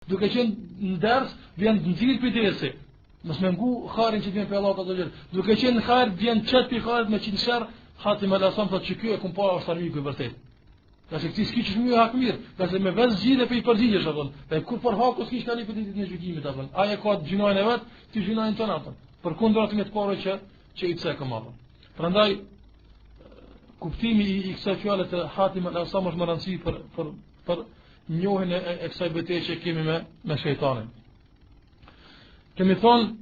Duke qenë në ders, vjen të nxirr prej dersi. Mos me ngu hajrin që vjen prej Allahut azze ue xhel. Duke qenë në hajr, vjen qet prej hajrit me qit n'sherr, Hatim el Asam thotë që ky e kum pa është armiku i vërtet. Ngase këtij s'ki qysh me ju hakmirr, ngase me vetë zgjidhje po i përgjigjesh, apo. Dhe kur për haku s'ki çka lyp ditën e gjykimit, apo. Ai e ka gjynahin e vet, ti gjynahin tënd, apo. Përkundër atyne të parë që që i cekëm, apo. Prandaj kuptimi i, i kësaj fjale të Hatim el Asam është me rëndësi për për për njohjen e, e kësaj beteje që kemi me me shejtanin. Kemi thonë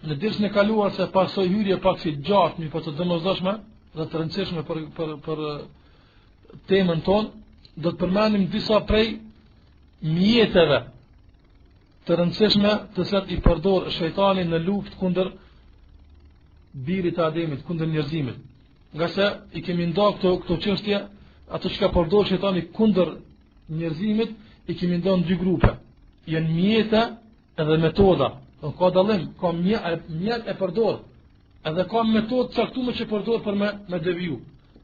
në dersin e kaluar se pas kësaj hyrje pak si gjatë, mirëpo të domosdoshme dhe të rëndësishme për për për temën tonë, do të përmendim disa prej mjeteve të rëndësishme të cilat i përdor shejtani në luftë kundër birit të Ademit, kundër njerëzimit. Ngase i kemi nda këto këto çështje, ato çka përdor shejtani kundër njerëzimit, i kemi nda në dy grupe. Janë mjete edhe metoda. Do ka dallim, ka mjet, mjet e përdor. Edhe ka metodë të caktuar që përdor për me me deviju.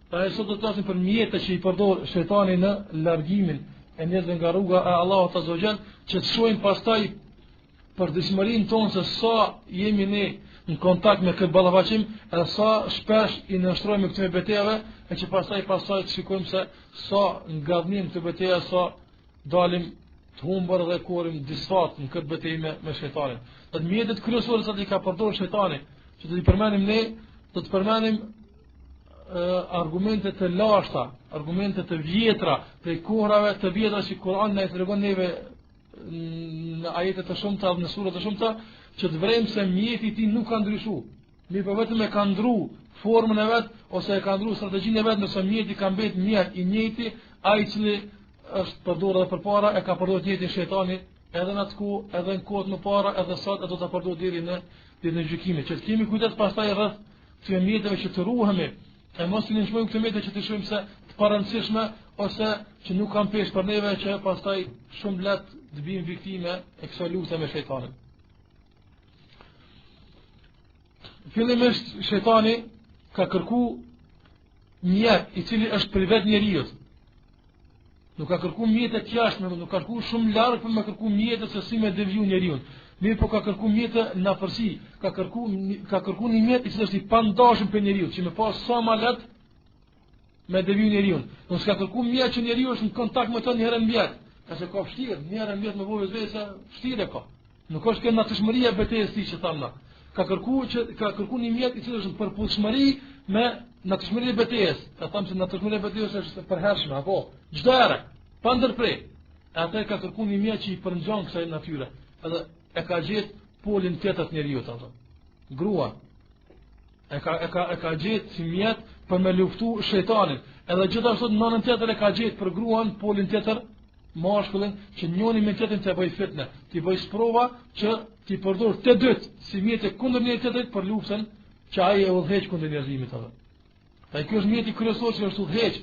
Pra sot do të flasim për mjete që i përdor shejtani në largimin e njerëzve nga rruga e Allahut azze ue xhel, që të shohim pastaj përditshmërinë tonë se sa jemi ne në kontakt me këtë ballafaqim, edhe sa shpesh i nënshtrohemi këtyre betejave, e që pastaj pastaj të shikojmë se sa ngadhnjejmë këto beteja, sa dalim të humbur dhe korrim disfatë në këtë betejë me, me shejtanin. Do të mjetet kryesore që i ka përdorur shejtani, që do t'i përmendim ne, do të përmendim e, argumente të lashta, argumente të vjetra, prej kohrave të vjetra që Kur'ani na i tregon neve në ajete të shumta dhe në sure të shumta, që të vrejmë se mjeti i tij nuk ka ndryshu. Mirëpo vetëm e ka ndru formën e vet ose e ka ndru strategjinë e vet, ndërsa mjeti ka mbet mjet i njëjti, ai i cili është përdorur edhe përpara e ka përdorur të njëjtin shejtani edhe në atë kohë, edhe në kohët më para, edhe sot e do ta përdorë deri në ditën e gjykimit. Që të kemi kujdes pastaj rreth këtyre mjeteve që të ruhemi, e mos t'i nënçmojmë këto mjete që t'i shohim se të parëndësishme ose që nuk kanë peshë për neve që pastaj shumë lehtë të biem viktime e kësaj lufte me shejtanin. Fillimisht shejtani ka kërku mjet i cili është prej vetë njeriut. Nuk ka kërku mjete të jashtme, nuk ka kërku shumë larg për me kërku mjete se si me deviju njeriun. Mirëpo ka kërku mjete në afërsi, ka kërku ka kërku një mjet i cili është i pandashëm prej njeriut, që me pas sa më lehtë me deviju njeriun. Nuk ka kërku mjet që njeriu është në kontakt me të një herë në vjet. Ngase ka vështirë, një herë në vjet me bo vesvese, vështirë e ka. Nuk është kjo natyrshmëria e betejës tij që thamë na. Ka kërku që ka kërku një mjet i cili është në përputhshmëri me natyrshmërinë e betejës. Ka thamë se natyrshmëria e betejës është e përhershme, apo çdo herë, pa ndërpre. E atë ka kërku një mjet që i përngjan kësaj natyre. Edhe e ka gjet polin tjetër të njeriut ato. Grua e ka e ka e ka gjet si mjet për me luftu shejtanin. Edhe gjithashtu në anën tjetër e ka gjet për gruan polin tjetër mashkullin që njëri me tjetrin të bëj fitne, t'i bëj sprova që t'i përdor të dytë si mjete kundër njëri tjetrit për luftën që ai e udhëheq kundër njerëzimit atë. Ai ky është mjeti kryesor që është udhëheq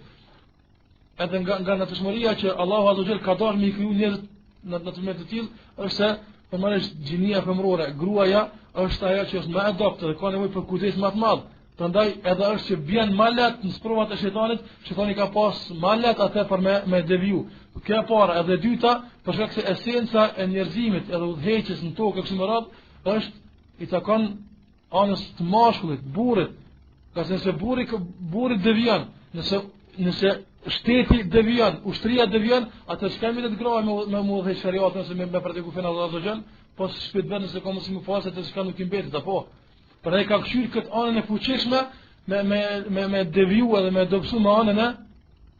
edhe nga nga natyrshmëria që Allahu azza xhel ka dashur me i kriju njerëzit në natyrshmëri të tillë, është se normalisht gjinia femërore, gruaja është ajo që është më e dobët dhe ka nevojë për kujdes më të madh. Prandaj edhe është që bjen më lehtë në sprovat e shejtanit, shejtani ka pas më lehtë atë për me me deviju. Kjo e para, edhe e dyta, për shkak se esenca e njerëzimit edhe udhëheqjes në tokë kështu me radhë, është i takon anës të mashkullit, burrit. Ngase nëse burri burri devijon, nëse nëse shteti devijon, ushtria devijon, atë çka mbetet grave me me me udhëheq shariatin ose me me praktiku fenë Allahut azza xhel, po shpit vetë nëse ka mos më pasë atë çka nuk i mbetet apo. Pra e ka kqyr këtë anën e fuqishme me me me me deviju edhe me dobësu me anën e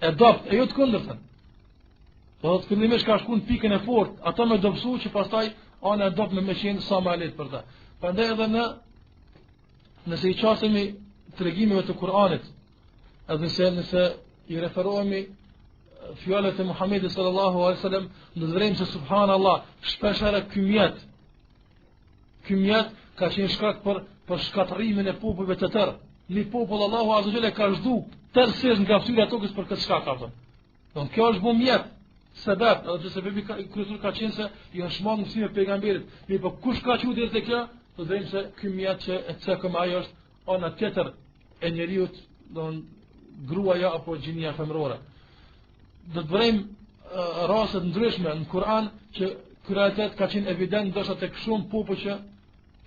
e dobët, e jo të kundërtën. Do të fillimisht ka shku në pikën e fortë, ato me dobësu që pastaj ana e dobët me me qenë sa më lehtë për ta. Prandaj edhe në nëse i qasemi tregimeve të Kur'anit, edhe nëse nëse i referohemi fjalët e Muhamedit sallallahu alaihi wasallam, do të vrejmë se subhanallah, shpesh herë ky mjet Ky mjet ka qenë shkak për për shkatërrimin e popujve të tërë. Një popull Allahu azza xhel e ka zhduk tërësisht nga fytyra e tokës për këtë shkak apo. Don kjo është bë mjet sebeb, edhe pse sebebi ka kryesor ka qenë se janë shmang mësimet e pejgamberit. Mirëpo kush ka çu deri te kjo? Do të themi se ky mjet që e cekëm ajo është ana tjetër e njeriut, don gruaja apo gjinia femërore. Do të vërejmë raste të ndryshme në Kur'an që ky realitet ka qenë evident ndoshta tek shumë popuj që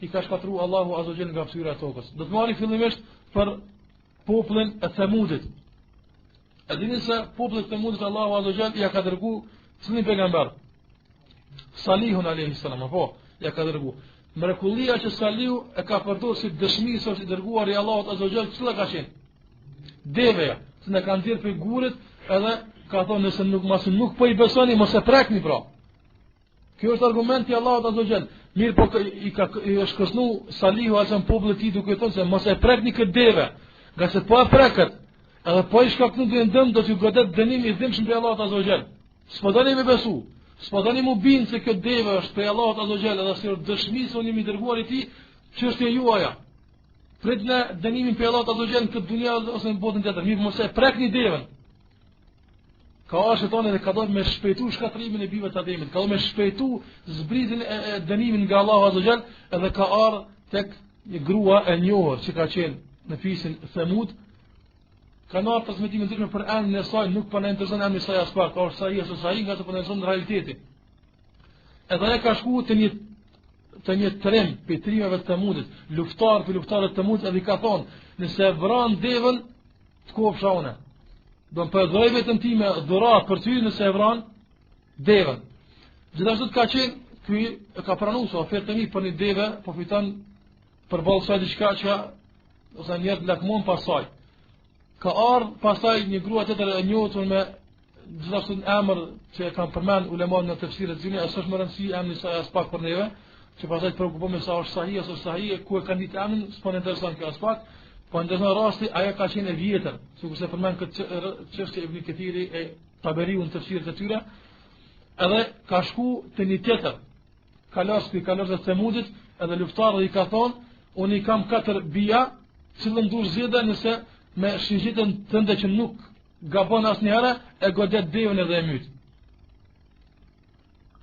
i ka shkatërru Allahu Azza wa Jall nga fytyra e tokës. Do të marrim fillimisht për popullin e Themudit. E dini se popullit të Themudit Allahu Azza wa Jall ja ka dërgu cilin pejgamber? Salihun alayhi salam, apo ja ka dërgu. Mrekullia që Salihu e ka përdorur si dëshmi se është i dërguar i Allahut Azza wa Jall, cila ka qenë? Deveja, se e ka nxjerr prej gurit, edhe ka thonë nëse nuk masi nuk po i besoni, mos e prekni pra. Kjo është argumenti i Allahut Azza wa Jall. Mirëpo i ka i është kërcënu Salihu alejhi selam popullit të tij duke thënë se mos e prekni këtë deve, ngase po e prekët, edhe po i shkaktoni ndonjë dëm do t'ju godet dënim i dhimbshëm prej Allahut Azza wa Jall. S'po doni me besu, s'po doni mu bind se kjo deve është prej Allahut Azza wa Jall, edhe se është dëshmi se unë jam i dërguar i tij, çështje juaja. Pritne dënimin prej Allahut Azza wa Jall në këtë dunja ose në botën tjetër. Mirë, mos e prekni deven. Ka ardhur shejtani dhe ka dashur me shpejtu shkatërrimin e bijve të Ademit, ka dashur me shpejtu zbritjen e, e dënimin nga Allahu Azza wa Jall, edhe ka ardhur tek një grua e njohur që ka qenë në fisin Themud, ka ardhur transmetime të ndryshme për emrin e saj, nuk po na intereson emri i saj aspak, është sahih ose sahih, ngase po na intereson realiteti. Edhe ajo ka shku te një te një trim prej trimave të Themudit, luftar prej luftarëve të Themudit, edhe i ka thonë, nëse e vran devën, të kofsha une. Do më përdhoj vetën time dhuratë për ty nëse e vran devën. Gjithashtu të ka qenë, ky e ka pranu se ofertë e mirë për një deve, po fiton përballë saj diçka që ose njerëz lakmon pas saj. Ka ardhë pastaj një grua tjetër e njohur me gjithashtu një emër që e kanë përmend ulemat në tefsirët e tyre, e s'është me rëndësi emri i saj aspak për neve, që pastaj të preokupohemi sa është sahih ose sahih, ku e kanë ditë emrin, s'po na intereson kjo aspak. Po intereson rasti, ajo ka qenë e vjetër, sikurse përmend këtë çështje Ibn Kathiri e Taberiu në tefsirët e tyre, edhe ka shku te një tjetër kalas prej kalasëve të Themudit, edhe luftëtar dhe i ka thonë, unë i kam katër bija, cilën dush zgjidhe nëse me shigjetën tënde që nuk gabon asnjëherë, e godet devën edhe e myt.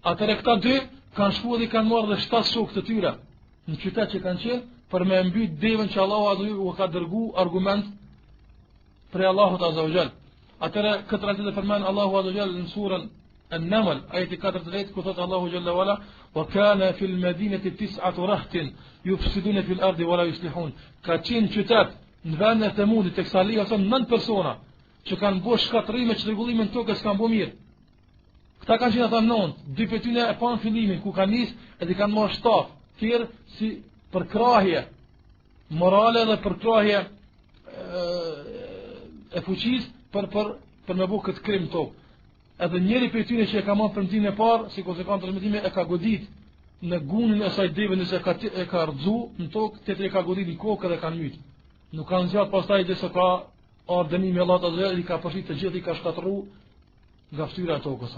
Atëherë këta dy kanë shku dhe kanë marrë dhe shtatë shokë të tyre në qytet që kanë qenë për me mbyt devën që Allahu azza u ka dërgu argument prej Allahut azza wa jall. Atëherë këtë rast e përmend Allahu azza wa jall në surën An-Naml, ajeti 40 ku thot Allahu jalla wala wa kana fil madinati tis'atu rahtin yufsiduna fil ardi wala yuslihun. Ka qenë qytet në vendin e Themudit tek Salihu ose nëntë persona që kanë bërë shkatërrime çrregullime në tokë s'kanë bërë mirë. Këta kanë qenë ata nëntë, dy prej tyne e panë fillimin ku kanë nis edhe kanë marrë shtatë tjerë si përkrahje morale dhe përkrahje e fuqisë për për për me bu këtë krim tokë. Edhe njëri prej tyre që e ka marrë premtimin e parë, sikurse kanë transmetime e ka godit në gunin e saj devën nëse ka e ka rrëzu në tokë, tjetri e ka godit në kokë dhe kanë myt. Nuk kanë zgjat pastaj derisa ka ardhur dënimi i Allahut azza i ka përfshi të gjithë i ka shkatërru nga fytyra e tokës.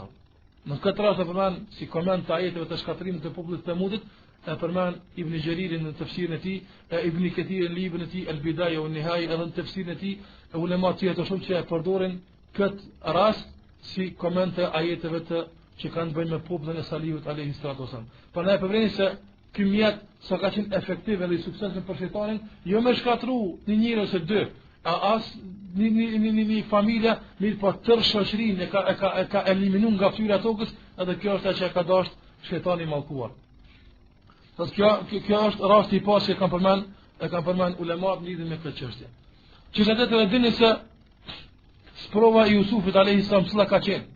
Në këtë rast e përmend si koment të ajeteve të shkatërrimit të popullit të Themudit, e përmend Ibn Xheririn në tefsirin e tij, e Ibn Kethirin në librin e tij El Bidaje ue Nihaje edhe në tefsirin e tij, e ulema të tjerë të shumë që e përdorin këtë rast si koment të ajeteve të që kanë të bëjnë me popullin e Salihut alayhi salatu wasallam. Prandaj po vëreni se ky mjet sa ka qenë efektiv edhe i suksesshëm për shejtanin, jo me shkatërru një njeri ose dy, a as një një një një, një familje, mirëpo tërë shoqërinë e ka e ka e ka eliminuar nga fytyra e tokës, edhe kjo është ajo që e ka dashur shejtani i mallkuar. Thotë kjo, kjo kjo është rasti i parë që e kanë përmend, e kanë përmend ulemat në lidhje me këtë çështje. Çështja tjetër e dini se sprova e Jusufit alayhi salam cila ka qenë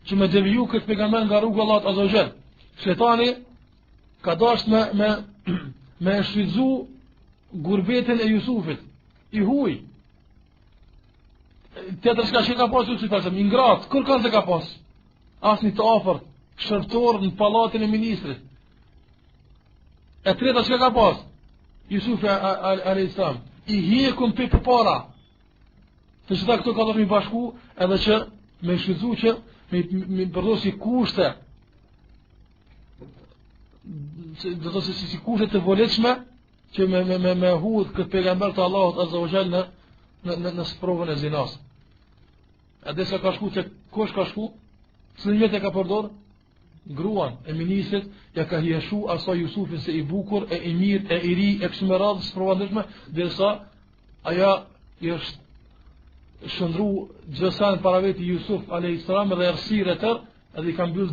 që me deviju këtë pejgamber nga rruga e Allahut azza wa jall. Shejtani ka dashur me me me shfrytzu gurbetin e Jusufit i huj. Tjetër çka që ka pas Jusufi pasëm, i ngrat, kërkan s'e ka pas. Asnjë të afërt, shërbëtor në pallatin e ministrit. E treta çka ka pas? Jusufi alayhis salam i hjekun prej përpara. Të gjitha këto ka dashur mi bashku edhe që me shfrytzu që me me përdor si kushte do të thotë si, si kushte të volitshme që me me me me hudh këtë pejgamber të Allahut azza wa jall në në në, në sprovën e zinas. A disa ka shku te kush ka shku? Cilin mjet e ka përdor? Gruan e ministrit ja ka hijeshu asaj Jusufin se i bukur e i mirë e i ri e kështu me radhë sprova ndryshme derisa ajo i është shndërru gjithsen para veti Jusuf a.s. dhe errësirë e tërë. Edhe i ka mbyll.